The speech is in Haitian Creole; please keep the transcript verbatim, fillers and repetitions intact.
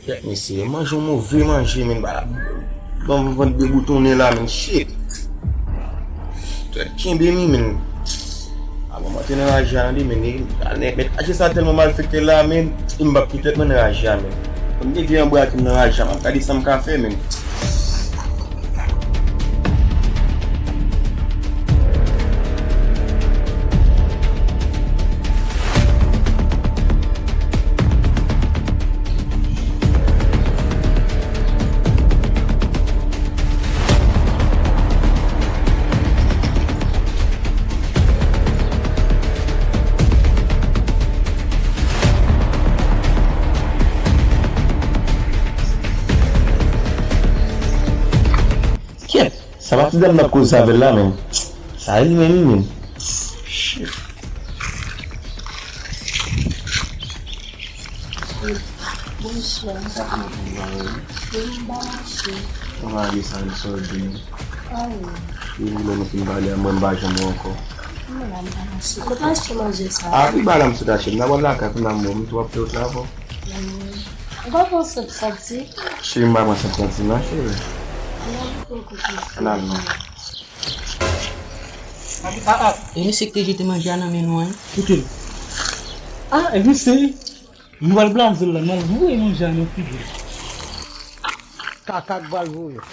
Kèt mesye, manje yon move manje, men, ba, ban m vant deboutone la, men, shit. Tèt kenbe mi, men. A, bon, mwen te nan raje a, men, men, men, raje sa tèlman malfekte la, men, m p ap kite tèt mwen nan raje a, men. Mwen leve anba a, m nan raje a, m ap gade sa m ka fè, men. Kèt! Sa pa ti dam n ap koze avè l la, menm. Sa li menm, wi, menm. Shit. Bonswa. Sa fè lontan m pa wè w. Wi, m pa mache. Kòman ale sa, li sòti? Awi. Wi, lè nou fin pale a, mwen m pa janm wè w ankò. Mwen la, m pa mache. Kote w achte manje sa? A, wi, ba la m sot achte. M ta pral lakay kounye a, m wè w, m tou ap fè wout la avè w. Ou pa pran sèt santi? Cheri, m pa pran sèt santi non, cheri. Ann al pran kote. Ann al non. A, a, a. E misye ki te jete manje a nan men nou an? Koute l. A, e misye, nou pral blaze l la, nou pral voye manje a nan figi l. Kaka k pral voye.